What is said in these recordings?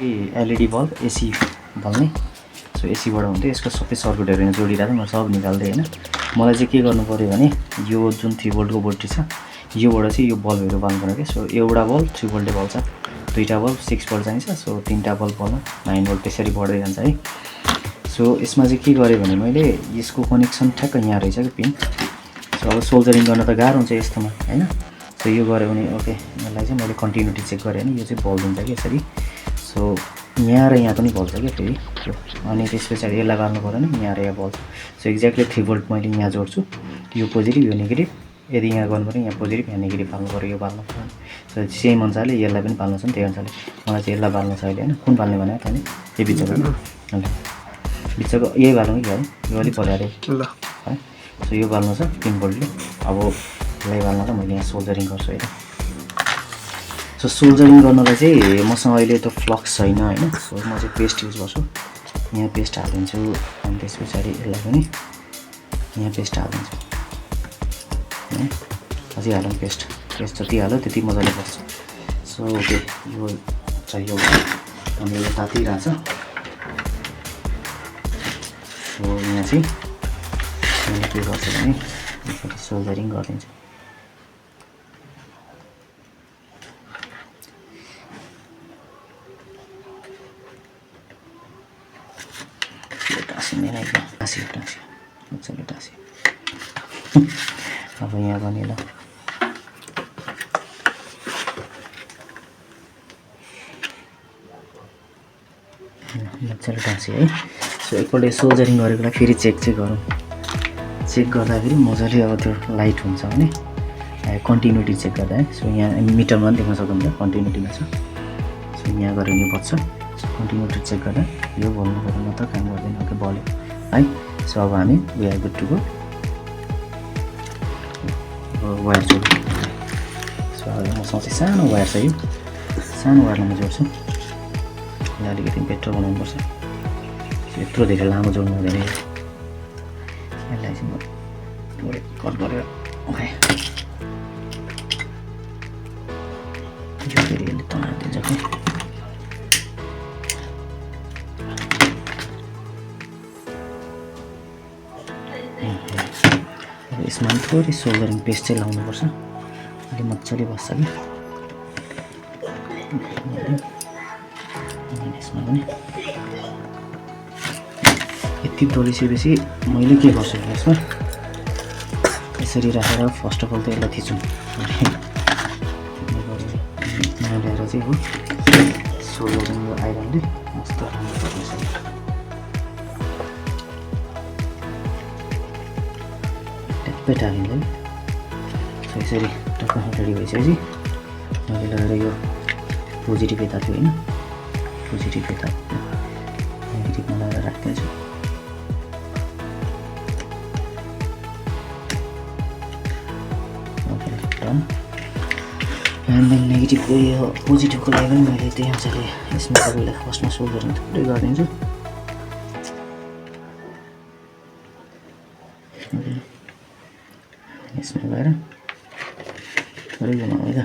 LED bulb AC bulb नै so एसीबाट हुन्थ्यो यसको सबै सर्किटहरू यहाँ जोडिरहेको म सब निकाल्दै होइन मलाई चाहिँ के गर्नु पऱ्यो भने यो जुन 3 भोल्टको बैट्री छ योबाट चाहिँ यो बल्बहरू बाल्नु पर्यो क्या सो एउटा बल्ब 3 भोल्टै बल्छ दुईटा बल्ब 6 भोल्ट चाहिन्छ सो तीनटा बल्ब बल्न 9 भोल्ट त्यसरी बढ्दै जान्छ है सो यसमा चाहिँ के गरेँ भने मैले यसको कनेक्सन ठ्याक्क यहाँ रहेछ कि पिन सो अब सोल्डरिङ गर्न त गाह्रो हुन्छ यस्तोमा होइन सो यो गऱ्यो भने ओके यसलाई चाहिँ मैले कन्टिन्युटी चेक गरेँ भने यो चाहिँ बल्ब हुन्छ कि यसरी सो यहाँ र यहाँ पनि बल्छ क्या फेरि अनि त्यस पछाडि यसलाई बाल्नु पऱ्यो नि यहाँ र यहाँ बल्छ सो एक्ज्याक्टली 3 भोल्ट मैले यहाँ जोड्छु यो पोजिटिभ यो नेगेटिभ यदि यहाँ गर्नु पऱ्यो यहाँ पोजिटिभ यहाँ नेगेटिभ बाल्नु पऱ्यो यो बाल्नु पऱ्यो सो सेम अनुसारले यसलाई पनि बाल्नु छ नि त्यही अनुसारले मलाई चाहिँ यसलाई बाल्नु छ अहिले होइन कुन बाल्ने भने त नि यो बिचको ल बिचको यही बाल्नु कि है यो अलिक पऱ्यो ल है सो यो बाल्नु छ 3 भोल्टले अब यसलाई बाल्नलाई मैले यहाँ सोल्डरिङ गर्छु होइन सो सोल्डरिङ गर्नलाई चाहिँ मसँग अहिले त फ्लक्स छैन होइन सो म चाहिँ पेस्ट युज गर्छु यहाँ पेस्ट हालिदिन्छु अनि त्यस पछाडि यसलाई पनि यहाँ पेस्ट हालिदिन्छु है अझै हालौँ पेस्ट जति हाल्यो त्यति मजाले बस्छ सो ओके यो चाहियो अनि यो तातिरहेछ सो यहाँ चाहिँ मैले के गर्छु भने एकपट्टि सोल्डरिङ गरिदिन्छु अब यहाँ पनि ल मजाले टाँसेँ है सो एकपल्ट सोल्डरिङ गरेको बेला फेरि चेक चाहिँ गरौँ चेक गर्दाखेरि मजाले अब त्यो लाइट हुन्छ भने कन्टिन्युटी चेक गर्दा है सो यहाँ मिटरमा पनि देख्न सक्नुहुन्छ कन्टिन्युटीमा छ सो यहाँ गऱ्यो भने बज्छ सो कन्टिन्युटी चेक गर्दा यो बोल्नु पर्यो मात्र काम गर्दैन ओके बल्यो है सो अब हामी we are good to go wire जोड्छु सो अब मसँग चाहिँ सानो वायर छ यो सानो वायरलाई म जोड्छु यसलाई अलिकति बेटर बनाउनुपर्छ यत्रो धेरै लामो जोड्नु हुँदैन यसलाई चाहिँ म थोरै कट गरेर ओके यो फेरि यसले तनाइदिन्छ कि यसमा पनि थोरै सोल्डरिङ पेस्ट चाहिँ लाउनुपर्छ अलि मजाले बस्छ कि यसमा पनि यति दलिसकेपछि मैले के गर्छु यसमा यसरी राखेर फर्स्ट अफ अल त यसलाई थिचौँ ल्याएर चाहिँ हो सोल्डरिङ आइरनले मस्तो राम्रो गर्छ टालिँदैन सो यसरी टक्क रेडी भइसकेपछि मैले लगाएर यो पोजिटिभ यता थियो होइन पोजिटिभ यता नेगेटिभमा लगाएर राख्दैछु ओके डन एन्ड देन नेगेटिभको यो पोजिटिभको लागि पनि मैले त्यही अनुसारले यसमा सबैलाई फर्स्टमा सोल्डरिङ थुप्रै गरिदिन्छु यसमा गएर थोरै बनाउँ है त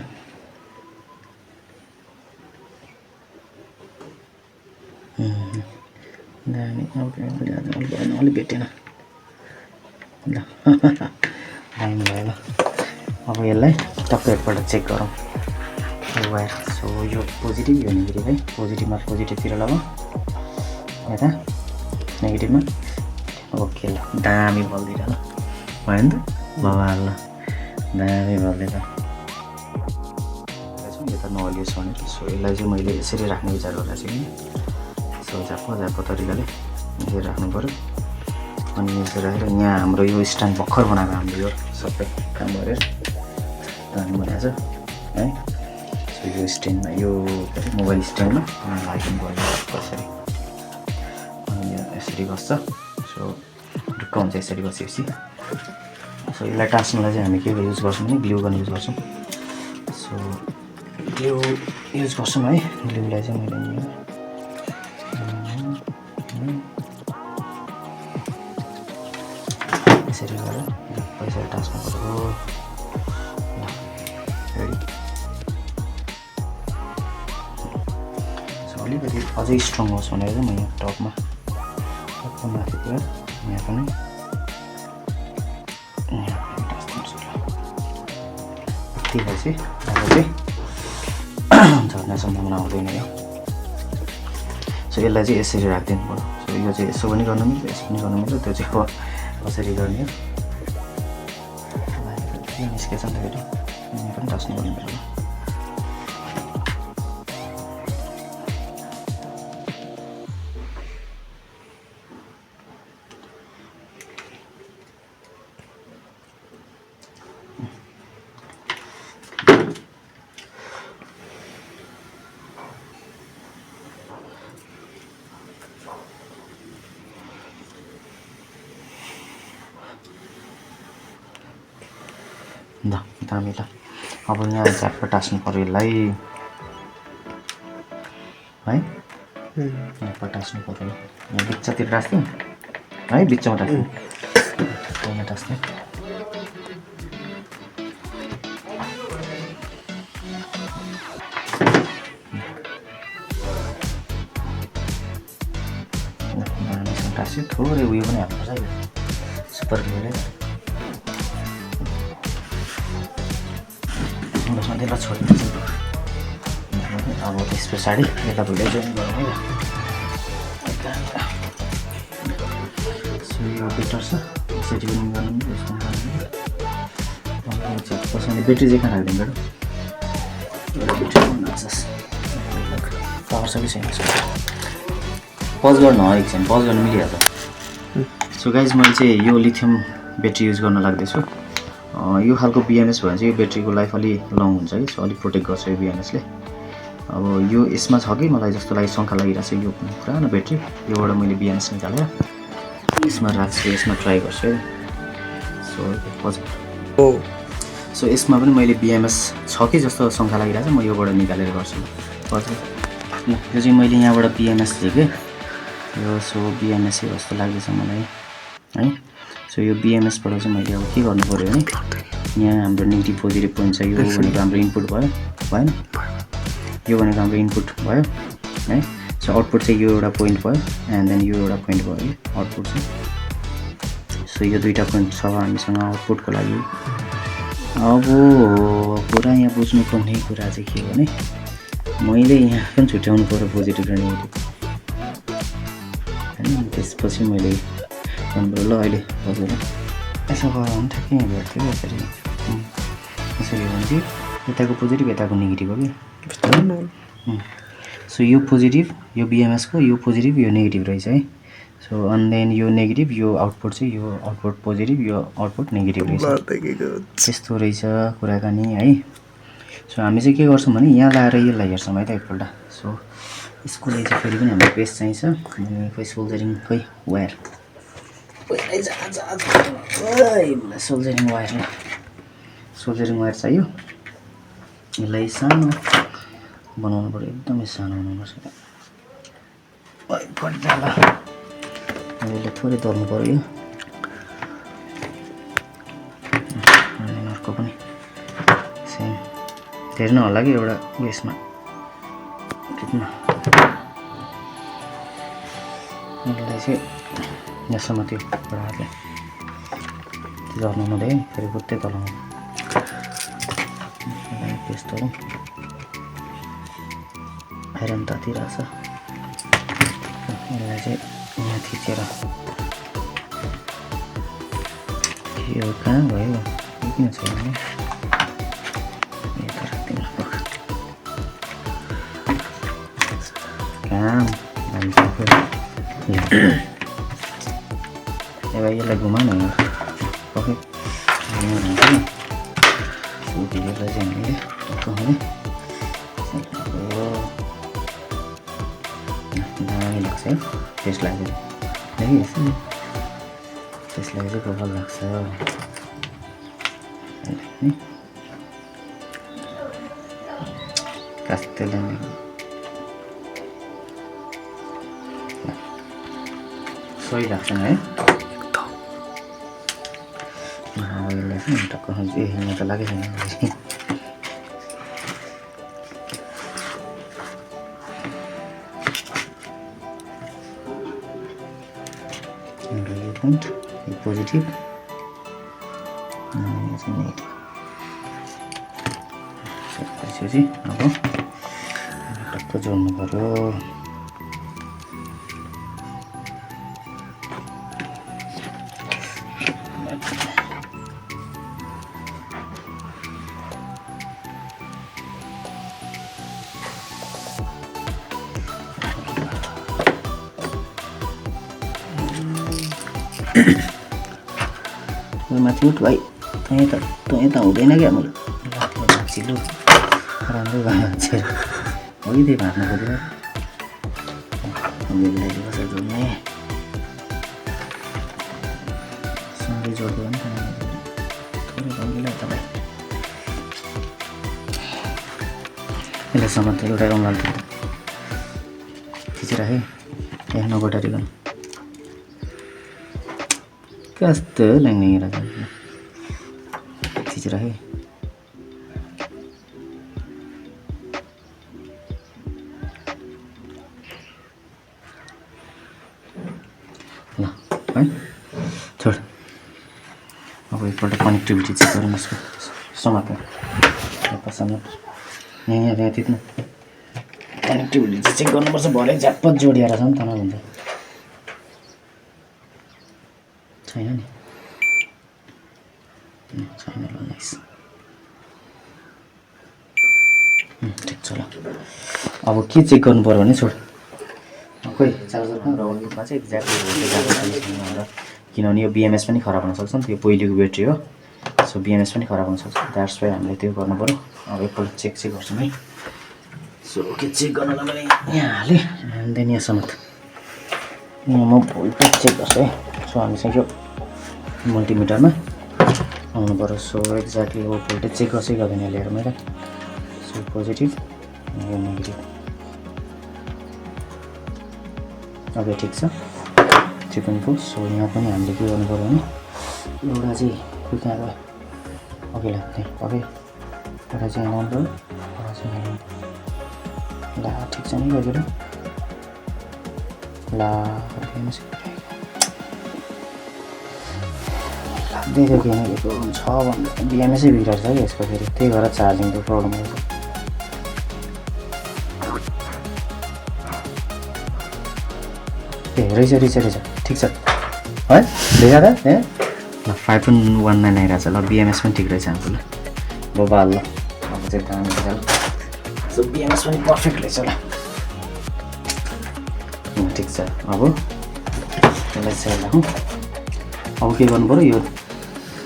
दामी अलिक भेटेन ल दामी भयो ल अब यसलाई टक्क एकपल्ट चेक गरौँ वायर सो यो पोजिटिभ यो नेगेटिभ है पोजिटिभमा पोजिटिभतिर लगाउँ यता नेगेटिभमा ओके ल दामी बल्दिएर ल भयो नि त बबाल ल दामी बल्दै त यता नहलियोस् भनेर सो यसलाई चाहिँ मैले यसरी राख्ने विचार गरेको छु कि सो झ्याप्पो तरिकाले यसरी राख्नु पऱ्यो अनि यसरी राखेर यहाँ हाम्रो यो स्ट्यान्ड भर्खर बनाएको हामीले यो सबै काम गरेर दामी बनाएको छ है सो यो स्ट्यान्डमा यो मोबाइल स्ट्यान्डमा लाइटिङ गर्नु कसरी अनि यसरी बस्छ सो ढुक्क हुन्छ यसरी बसेपछि सो यसलाई टाँस्नुलाई चाहिँ हामी के युज गर्छौँ भने ग्लु गन युज गर्छौँ सो यो युज गर्छौँ है ग्लुलाई चाहिँ मैले यसरी गरेर पैसा टाँस्नु पर्यो ल रेडी सो अलिकति अझै स्ट्रङ होस् भनेर चाहिँ म यहाँ टपमा टपको माथितिर यहाँ पनि त्यतिपछि अब चाहिँ झर्ने सम्भावना हुँदैन यो। सो यसलाई चाहिँ यसरी राखिदिनु पर्यो। सो यो चाहिँ यसो पनि गर्नु मिल्छ, यसो पनि गर्नु मिल्छ, त्यो चाहिँ अब कसरी गर्ने हो निस्केछ नि त फेरि यहाँ पनि टास्नु पर्ने मेरो। ल दामी ल। अब यहाँ झ्याप्प टास्नु पऱ्यो यसलाई है, यहाँ टास्नु पऱ्यो। यहाँ बिचतिर टाँस्थ्यौँ है, बिचमा टाँस्थ्यौँ, यहाँ टाँस्थ्यौँ। टाँस्यो थोरै उयो पनि हाल्नुपर्छ है, सुपर ग्लुले बसमा त्यसलाई छोड्नुपर्छ। अब त्यस पछाडि यता भुइँले जोइन गरौँ है। सो यो बेटर छ, यसरी पनि गर्नु कसैले ब्याट्री चाहिँ कहाँ राखिदिनु पावर छ कि छैन पज गर्नु हो, एकछिन पज गर्नु मिलिहाल्छ। सो गाइज मैले चाहिँ यो लिथियम ब्याट्री युज गर्न लाग्दैछु। यो खालको बिएमएस भयो भने चाहिँ यो ब्याट्रीको लाइफ अलि लङ हुन्छ कि, सो अलिक प्रोटेक्ट गर्छ यो बिएमएसले। अब यो यसमा छ कि मलाई जस्तो लागि शङ्का लागिरहेको छ, यो पुरानो ब्याट्री योबाट मैले बिएमएस निकालेर यसमा राख्छु, यसमा ट्राई गर्छु है। सो यसमा पनि मैले बिएमएस छ कि जस्तो शङ्का लागिरहेको छ, म योबाट निकालेर गर्छु। यो चाहिँ मैले यहाँबाट बिएमएस लिएँ कि यो। सो बिएमएस जस्तो लाग्दैछ मलाई है। सो यो बिएमएसबाट चाहिँ मैले अब के गर्नु पऱ्यो भने यहाँ हाम्रो नेगेटिभ पोजिटिभ पोइन्ट छ, यो भनेको हाम्रो इनपुट भयो भएन, यो भनेको हाम्रो इनपुट भयो है। सो आउटपुट चाहिँ यो एउटा पोइन्ट भयो एन्ड देन यो एउटा पोइन्ट भयो है आउटपुट चाहिँ। सो यो दुईवटा पोइन्ट छ हामीसँग आउटपुटको लागि। अब कुरा यहाँ बुझ्नुपर्ने कुरा चाहिँ के हो भने मैले यहाँ पनि छुट्याउनु पऱ्यो पोजिटिभ र नेगेटिभ होइन। त्यसपछि मैले ल अहिले हजुर यसो गर्यो भने ठ्याक्कै यहाँ भेट्थ्यो यसरी यसरी हो भने चाहिँ यताको पोजिटिभ यताको नेगेटिभ हो कि। सो यो पोजिटिभ यो बिएमएसको यो पोजिटिभ यो नेगेटिभ रहेछ है। सो एन्ड देन यो नेगेटिभ यो आउटपुट चाहिँ यो आउटपुट पोजिटिभ यो आउटपुट नेगेटिभ रहेछ, त्यस्तो रहेछ कुराकानी है। सो हामी चाहिँ के गर्छौँ भने यहाँ लाएर यसलाई हेर्छौँ है त एकपल्ट। सो यसको लागि चाहिँ फेरि पनि हाम्रो पेस्ट चाहिन्छ, खोइ सोल्जरिङ खोइ वायर सोल्जरिङ वायर चाहियो। यसलाई सानो बनाउनु पऱ्यो, एकदमै सानो बनाउनुपर्छ। यसले थोरै दल्नु पऱ्यो यो, अर्को पनि सेम धेरै नहोला कि एउटा उयसमा कितना यसलाई चाहिँ यहाँसम्म त्यो एउटा हातले झर्नु नदिए फेरि बुत्तै तलाउनु त्यस्तो आइरन तातिरहेछ। यसलाई चाहिँ यहाँ थिचेर यो कहाँ गयो किन छैन यता राख्दिनु काम यसलाई घुमा न पक्कै यसलाई चाहिँ हामीले दामी लाग्छ है, त्यसलाई चाहिँ देखिरहेछ नि, त्यसलाई चाहिँ कपाल लाग्छ कास्तेले सही लाग्छ नि है। यसलाई चाहिँ टक्क यहाँ त लागेको छैन। पोइन्ट यो पोजिटिभ यो चाहिँ नेगेटिभ त्यसपछि अब टक्क जोड्नु पर्यो माथि उठ भाइ तँ यता हुँदैन क्या मैले छिल्लो राम्रो भयो त्यही भाँच्नु पर्यो कसरी जोड्ने सँगै जोड्यो भने थोरै भङ्गिलो तपाईँ यसलाई समात्नु एउटा रङ्गाल खिचिराखेँ यहाँ नगोटारिकन कस्तो लाग्ने खिचिराखेँ ल है छोड अब एकपल्ट कनेक्टिभिटी चेक गरौँ यसको समात्नु यहाँ तित्नु कनेक्टिभिटी चाहिँ चेक गर्नुपर्छ भरे झ्याप्पत जोडिएर छ नि त हुन्छ छैन नि छैन ल नाइस ठिक छ ल अब के चेक गर्नु पर्यो भने छोड खोइ चार्जरमा र अघिमा चाहिँ एक्ज्याक्टली भोल्टेज आएको छैन किनभने यो बिएमएस पनि खराब हुनसक्छ नि त्यो पहिलेको ब्याट्री हो सो बिएमएस पनि खराब हुनसक्छ द्याट्स वाइ हामीले त्यो गर्नु पऱ्यो अब एकपल्ट चेक चाहिँ गर्छौँ है सो ओके चेक गर्नलाई मैले यहाँ हालेँ देन यहाँसम्म यहाँ म भोल्टेज चेक गर्छु है सो हामी चाहिँ यो मल्टिमिटरमा आउनु पऱ्यो सो एक्ज्याक्टली हो भोल्टेज चेक गर्छै गर्दैन ल्याएर मैले सो पोजिटिभ यो नेगेटिभ ओके ठिक छ 3.4 सो यहाँ पनि हामीले के गर्नु पऱ्यो भने एउटा चाहिँ खोइ कहाँ गयो अघि लाग्ने अघि एउटा चाहिँ राम्रो एउटा चाहिँ ला ठिक छ नि गयो ला लाग्दै थियो किन छ भन्दा बिएमएसै बिग्रेको छ कि यसको फेरि त्यही भएर चार्जिङको प्रब्लम हुन्छ ए रहेछ ठिक छ है देखा त ए ल 5.19 आइरहेको छ ल बिएमएस पनि ठिक रहेछ हाम्रो ल बबाल ल अब चाहिँ दामी छ ल सो बिएमएस पनि पर्फेक्ट रहेछ ल ठिक छ अब त्यसलाई चाहिँ राखौँ अब के गर्नु पऱ्यो यो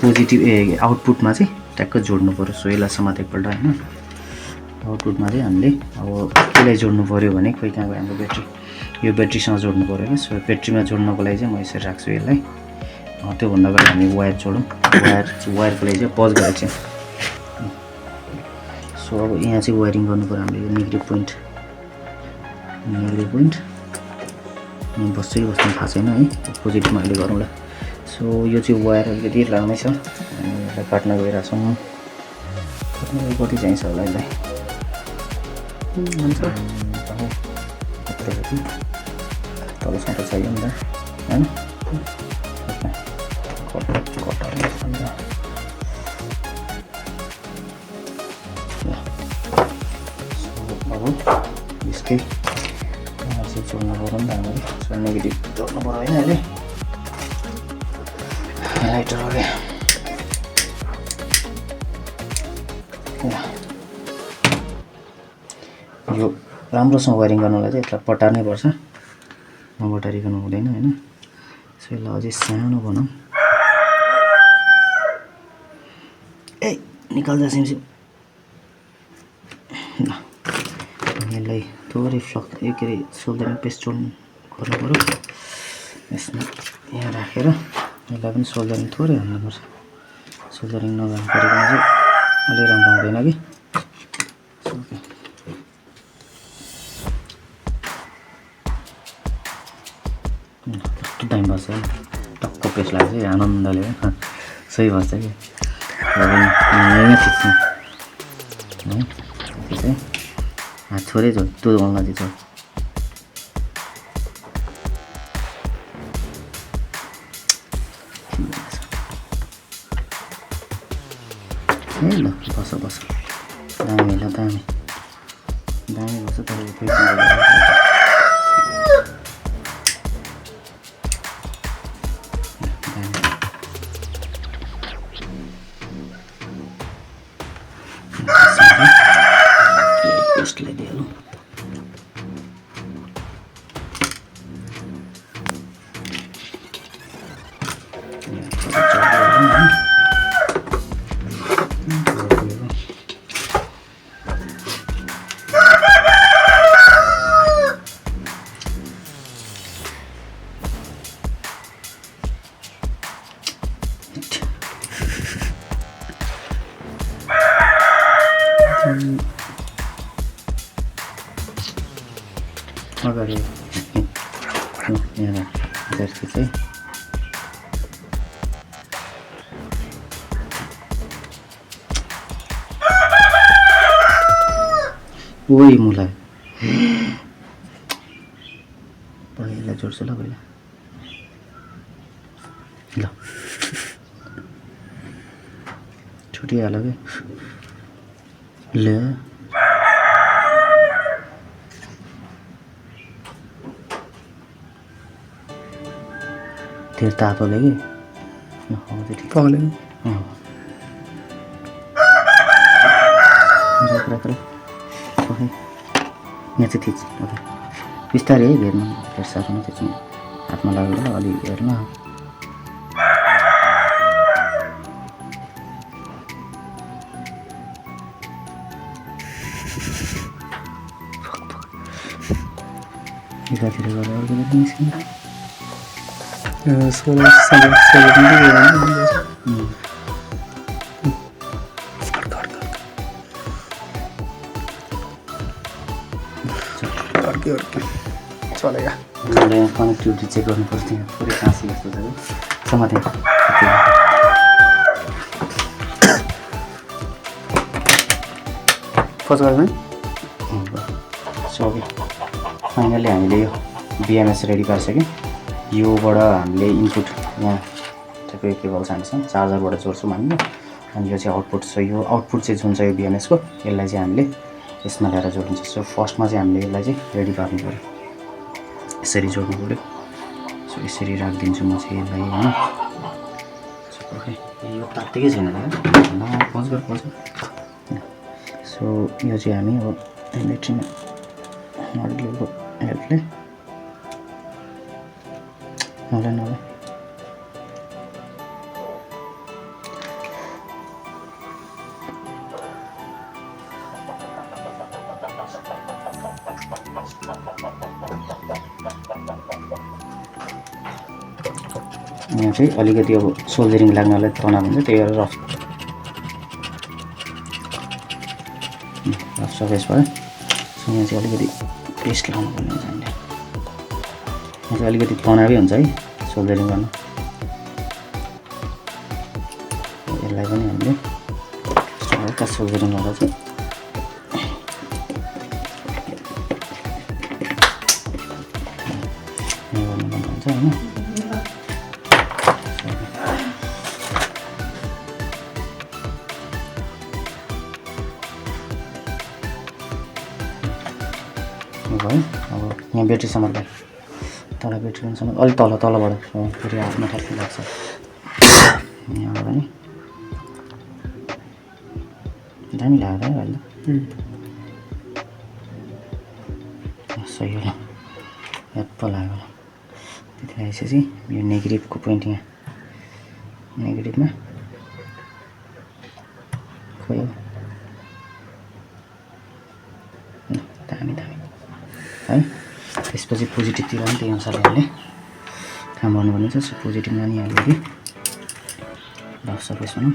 पोजिटिभ आउटपुटमा चाहिँ ट्याक्क जोड्नु पऱ्यो सो यसलाई समात एकपल्ट होइन आउटपुटमा चाहिँ हामीले अब त्यसलाई जोड्नु पऱ्यो भने खोइ कहाँ गयो हाम्रो ब्याट्री यो ब्याट्रीसँग जोड्नु पऱ्यो क्या सो ब्याट्रीमा जोड्नको लागि चाहिँ म यसरी राख्छु यसलाई त्योभन्दा अगाडि हामी वायर जोडौँ वायरको लागि चाहिँ पज गरेको चाहिँ सो अब यहाँ चाहिँ वायरिङ गर्नु पऱ्यो हामीले यो नेगेटिभ पोइन्ट यहाँ बस्छ कि बस्नु थाहा छैन है पोजिटिभमा अहिले गरौँला सो यो चाहिँ वायर अलिकति लामै छ हामी यसलाई काट्न गइरहेको छौँ कति चाहिन्छ होला यसलाई हुन्छ तलसम्म चाहियो नि त होइन अब यसकै चाहिँ जोड्नु पऱ्यो नि त हामीले सो नेगेटिभ जोड्नु पऱ्यो होइन अहिले लाइटर अरे यो राम्रोसँग वायरिङ गर्नलाई चाहिँ यसलाई पटार्नै पर्छ नबटारिकन हुँदैन होइन सो यसलाई अझै सानो बनाऊँ ए निकाल्दा सिमसिम ल यसलाई थोरै फ्लक के अरे सोल्डरिङ पेस्ट जोड्नु गर्नु पऱ्यो यसमा यहाँ राखेर यसलाई पनि सोल्डरिङ थोरै हाल्नुपर्छ सोल्डरिङ नगर्नु परेको चाहिँ अलि राम्रो हुँदैन कि टाइम बस्छ टक्क पेस्ट लाग्छ आनन्दले सही बस्छ कि यहीँ ठिक छ है चाहिँ हात थोरै झोल त्यो गर्नलाई चाहिँ ए ल बस बस दामी ल दामी दामी बस तर पेस्टलाई दिइहालौँ अगाडि यहाँ जर्सी चाहिँ ओइ मुला पहिला जोड्छु ल पहिला ल छुटिहाल्यो कि ल तेरो तातोले कि पगले यहाँ चाहिँ थिच बिस्तारै है हेर्नु फेरि साह्रो थिच्नु हातमा लाग्यो अलि हेर्नु यतातिर गरेर अर्को निस्किनु 16 चलेगा कनेक्टिभिटी चेक गर्नु पर्थ्यो पुरै काँसी जस्तो छ समाते फर्स्ट गर्नु सक्यो फाइनली हामीले यो बिएमएस रेडी पारिसक्यौँ योबाट हामीले इनपुट यहाँ तपाईँको केबल छ हामीसँग चार्जरबाट जोड्छौँ हामीले अनि यो चाहिँ आउटपुट छ यो आउटपुट चाहिँ जुन छ यो बिएमएसको यसलाई चाहिँ हामीले यसमा ल्याएर जोडिन्छ सो फर्स्टमा चाहिँ हामीले यसलाई चाहिँ रेडी पार्नु पऱ्यो यसरी जोड्नु पऱ्यो सो यसरी राखिदिन्छु म चाहिँ यसलाई होइन यो तात्तिकै छैन ल पज गर सो यो चाहिँ हामी अब ब्याट्रीमा मोडलको हेल्पले नला यहाँ चाहिँ अलिकति अब सोल्डरिङ लाग्नलाई तनाव हुन्छ त्यही भएर रफ सर्फेस भयो सो यहाँ चाहिँ अलिकति पेस्ट लगाउनु पर्ने हुन्छ हामीले यहाँ चाहिँ अलिकति तनावै हुन्छ है सोल्डरिङ गर्न यसलाई पनि हामीले हल्का सोल्डरिङ गरेर चाहिँ यहाँ गर्नु हुन्छ होइन भयो अब यहाँ ब्याट्रीसम्म तल ब्याट्रीसम्म अलिक तलबाट फेरि हातमा ठ्याक्कै लाग्छ यहाँबाट नि दामी लाग्यो है अहिले सही होला हेप्प लाग्यो होला त्यति आइसकेपछि यो नेगेटिभको पोइन्ट यहाँ नेगेटिभमा खोयो दामी दामी है त्यसपछि पोजिटिभतिर पनि त्यही अनुसारले हामीले काम गर्नुपर्ने छ पोजिटिभमा नि अलिकति रफ सर्फेस भनौँ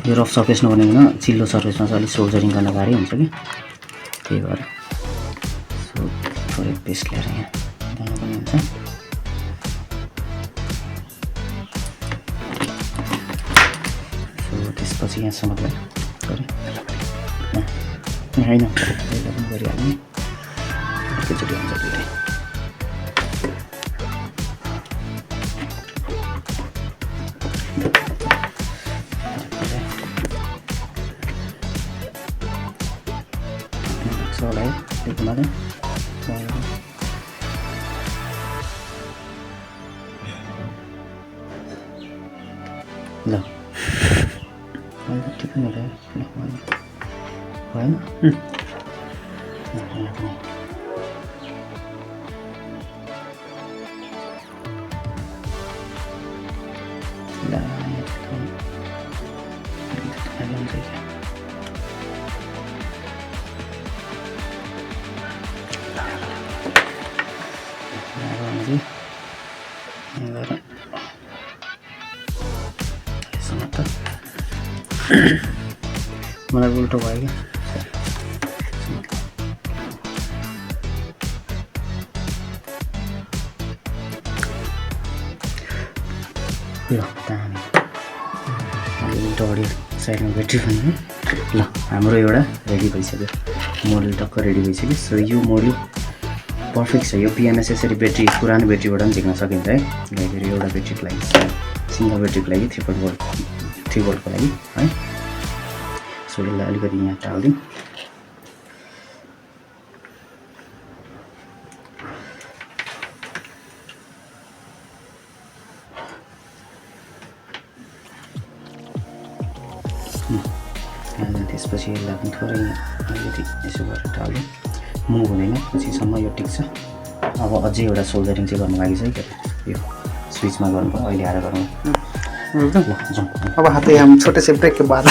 यो रफ सर्फेस नभनिकन चिल्लो सर्फेसमा चाहिँ अलिक सोल्डरिङ गर्न गाह्रै हुन्छ कि त्यही भएर सो थोरै पेस्ट ल्याएर यहाँ बनाउनुपर्ने हुन्छ सो त्यसपछि यहाँसम्म गऱ्यो होइन त्यसलाई पनि गरिहाल्ने एकैचोटि हुन्छ दुइटै ल ठिकै नै रह्यो भएन मलाई उल्टो भयो क्या ल दामी उल्टो अडियो साइडमा ब्याट्री पनि ल हाम्रो एउटा रेडी भइसक्यो मोडल टक्क रेडी भइसक्यो सो यो मोडल पर्फेक्ट छ यो पिएमएस यसरी ब्याट्री पुरानो ब्याट्रीबाट पनि झिक्न सकिन्छ है फेरि एउटा ब्याट्रीको लागि सिङ्गल ब्याट्रीको लागि 3 भोल्टको लागि है सो यसलाई अलिकति यहाँ टालिदिउँ त्यसपछि यसलाई पनि थोरै अलिकति यसो गरेर टालिदिउँ मुभ हुँदैन पछिसम्म यो टिक्छ अब अझै एउटा सोल्डरिङ चाहिँ गर्नु लागि छ क्या यो स्विचमा गर्नुपर्छ अहिले आएर गरौँ अब हाथे हम छोटे से ब्रेक के बाद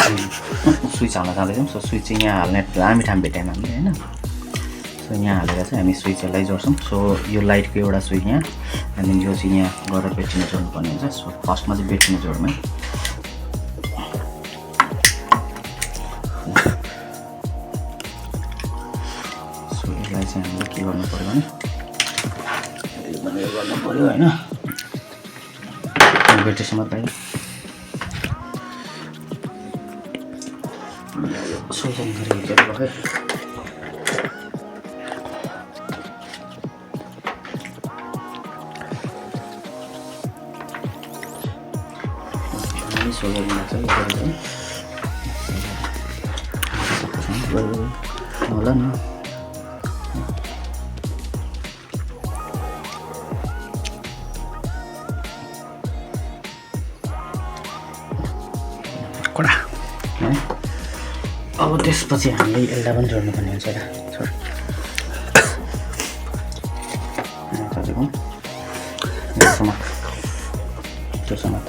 स्विच हाल्न जाँदैछौँ सो स्विच चाहिँ यहाँ हाल्ने दामी ठाउँ भेटेन हामीले होइन सो यहाँ हालेर चाहिँ हामी स्विचहरूलाई जोड्छौँ सो यो लाइटको एउटा स्विच यहाँ अनि यो चाहिँ यहाँ गरेर ब्याट्रीमा जोड्नुपर्ने हुन्छ सो फर्स्टमा चाहिँ ब्याट्रीमा जोड्नु सो यसलाई चाहिँ हामीले के गर्नु पऱ्यो भने गर्नु पऱ्यो होइन ब्याट्रीसम्म पायो सोल्डरिङ गरेर हिँडेर भयो सोल्डरिङमा चाहिँ होला न कडा अब त्यसपछि हामीले यसलाई पनि जोड्नुपर्ने हुन्छ र तपाईँको समात त्यो समात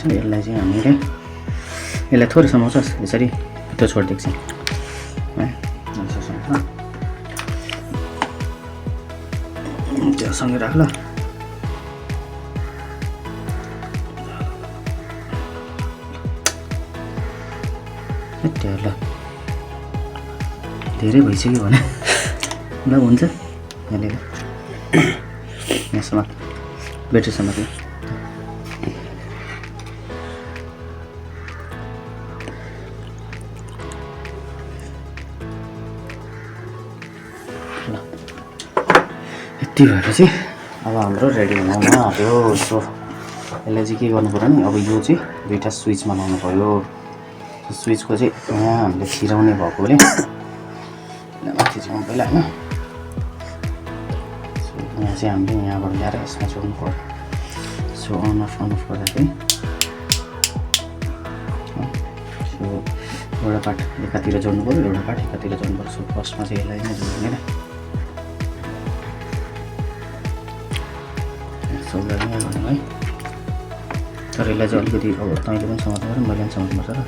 यसलाई चाहिँ हामीले यसलाई थोरै समाउँछस् यसरी त्यो छोडिदिएको छ है त्यो सँगै राख ल ल धेरै भइसक्यो भने ल हुन्छ यहाँनिर यहाँसम्म ब्याट्रीसम्म ल यति भएपछि अब हाम्रो रेडी हुन आँट्यो सो यसलाई चाहिँ के गर्नु पर्यो भने अब यो चाहिँ दुईवटा स्विच बनाउनु पर्यो स्विचको चाहिँ यहाँ हामीले छिराउने भएकोले माथि जाउँ पहिला होइन यहाँ चाहिँ हामीले यहाँबाट ल्याएर यसमा जोड्नु पर्यो सो अन अफ गर्दा चाहिँ सो एउटा पार्ट एकातिर जोड्नु पर्यो एउटा पार्ट एकातिर जोड्नु पर्छ सो फर्स्टमा चाहिँ यसलाई नै जोड्ने सोल्डरिङ गर्नु है तर यसलाई चाहिँ अलिकति अब तैँले पनि समात्नु पर्छ मैले पनि समात्नुपर्छ र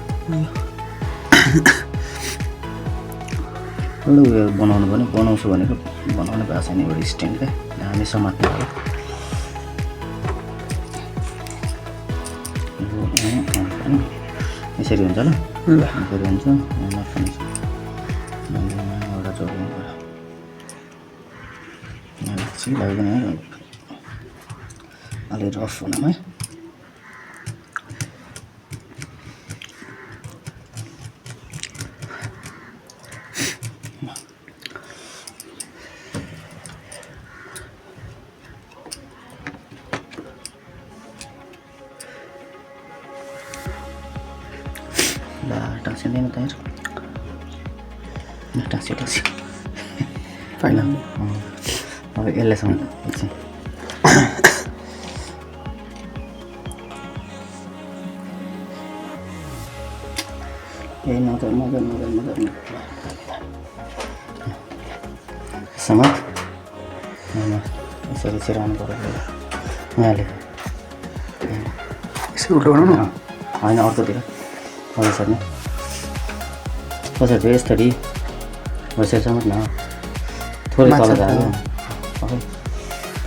एउटा उयो बनाउनु पनि बनाउँछु भनेको बनाउनु भएको छैन एउटा स्ट्यान्ड क्या हामी समात्नु पर्यो यसरी हुन्छ ल यसरी हुन्छ एउटा जोड्नु पर्यो यहाँ लाग्दैन है अलि रफ हुनमा है टाँसिँदैन त हेर टाँस्यो टाँस्यो होइन अब यसलाई एकछिन ए नगर समात यसरी छिराउनु पर्यो यहाँले यसो उल्टो बनाउनु होइन अर्कोतिर हजुर नि कसरी भयो यस्तरी बसेर समात न थोरै तल जानु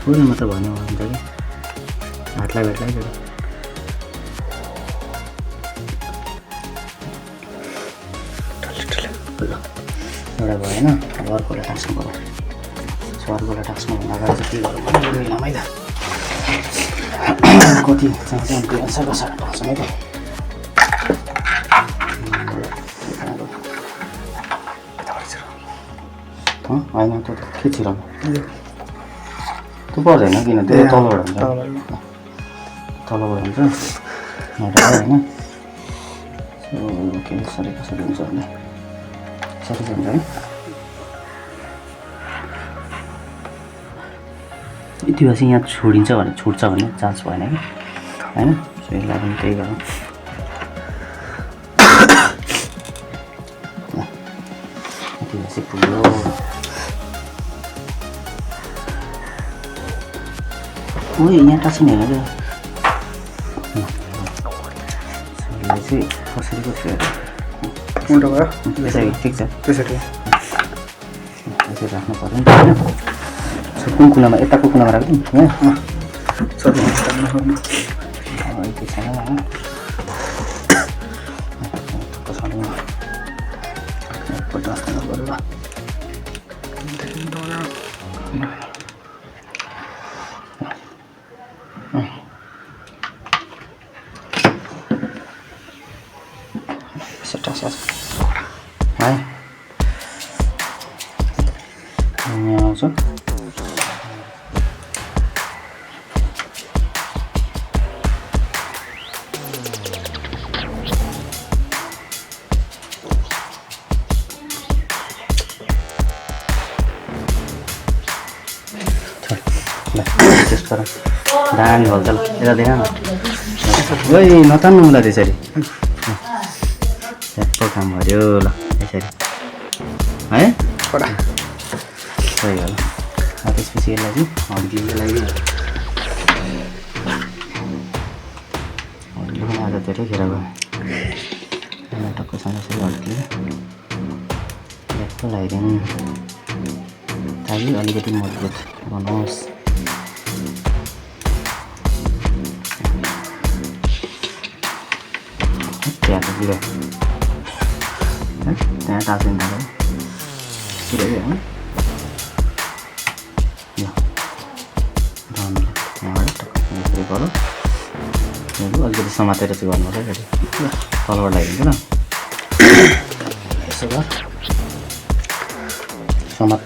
थोरै मात्र भन्यो हुन्छ कि हातलाई भेट्ला एउटा भएन अब अर्कोलाई टाँस्नु पऱ्यो सो अर्कोलाई टाँस्नुभन्दा अगाडि चाहिँ के गर्नु पर्यो इलामै त कति चाहन्छ त्यो अनुसार बसेर टाँस्नु त होइन त्यो के छिराउनु त्यो पर्दैन किन त्यो तलबाट हुन्छ होइन के कसरी हुन्छ भने सरी हुन्छ है यति भएपछि यहाँ छोडिन्छ भने छुट्छ भन्ने चान्स भएन कि होइन सो यसलाई पनि त्यही गरौँ यति भएपछि पुग्यो ओ यहाँ टाँसिने होइन क्या यसलाई चाहिँ कसरी कसरी उल्टो भयो त्यसरी ठिक छ त्यसरी यसरी राख्नु पऱ्यो नि त होइन कुन कुनामा यताको कुनामा राख्नु यहाँ सबै यति छैन होइन एकपल्ट राख्नु पऱ्यो है यहाँ आउँछ टेस्ट गर दामी भन्छ ल यता देखा न ओइ नतान्नु होला त्यसरी ट्याक्क काम गर्यो ल यसरी है सही होला त्यसपछि यसलाई चाहिँ हड्कीलाई हड्की पनि आज धेरै खेर गयो टक्कसँग यसरी हड्की ट्याक्क लगाइदिउँ ताकि अलिकति मजबुत बनाओस् त्यहाँ टाँसिन्छ पुऱ्याइदियो होइन त्यहाँबाट यसरी गरौँ अलिकति समातेर चाहिँ गर्नु पर्छ फेरि तलबाट लगाइदिन्छ न यसो गर समात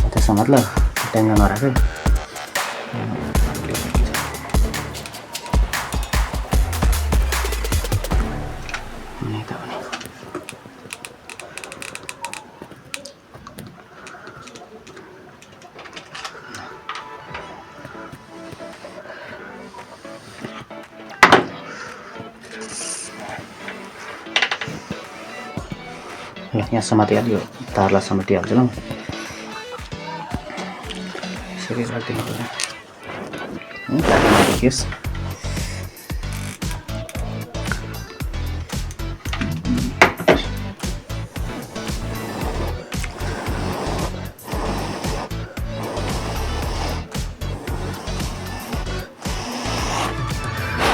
त्यो समात ल ट्याङ्गा नराखै यहाँ समातिहाल्यो तारलाई समातिहाल्छ ल यसरी राखिदिनु पऱ्यो केस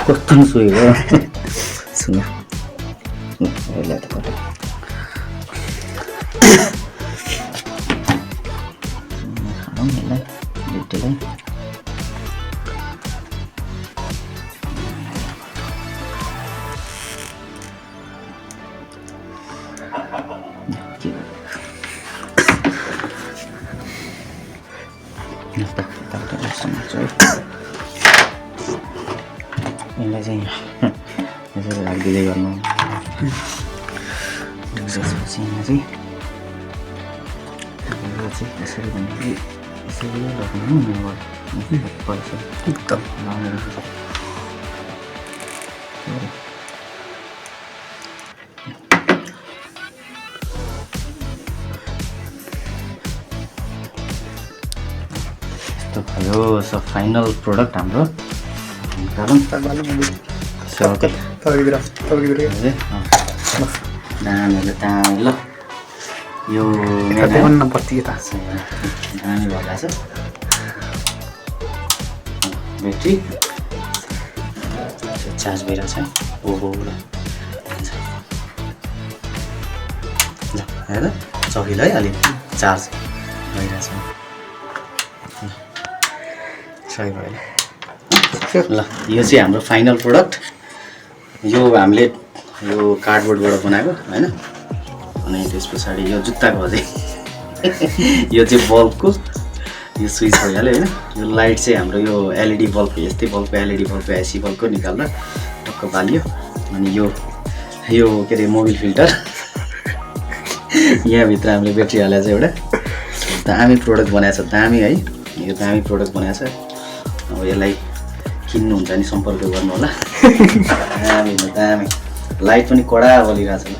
कस्तो सुयो सुन यसलाई त यसलाई चाहिँ यसरी राखिदिँदै गर्नु त्यसपछि यहाँ चाहिँ यो चाहिँ यसरी भन्दाखेरि यसरी राख्नु यहाँबाट एकदम लाउने रहेछ। यस्तो भयो। सो फाइनल प्रोडक्ट हाम्रो कारण दामी ल यो नपर्छ यता दामी भइरहेछ ब्याट्री चार्ज भइरहेछ है। ओहो ल हेर चकिलो है अलिक चार्ज भइरहेछ सही भयो ल। यो चाहिँ हाम्रो फाइनल प्रोडक्ट। यो हामीले यो कार्डबोर्डबाट बनाएको होइन। अनि त्यस पछाडि यो जुत्ताको अझै यो चाहिँ बल्बको यो स्विच भइहाल्यो होइन। यो लाइट चाहिँ हाम्रो यो एलइडी बल्ब यस्तै बल्बको एलइडी बल्बको आइसी बल्बको निकाल्दा टक्क बालियो। अनि यो के अरे मोबिल फिल्टर यहाँभित्र हामीले ब्याट्री हालेको छ एउटा। दामी प्रोडक्ट बनाएको छ दामी है। यो दामी प्रोडक्ट बनाएको छ। अब यसलाई किन्नुहुन्छ नि सम्पर्क गर्नु होला। दामी दामी लाइट पनि कडा बलिरहेछ ल।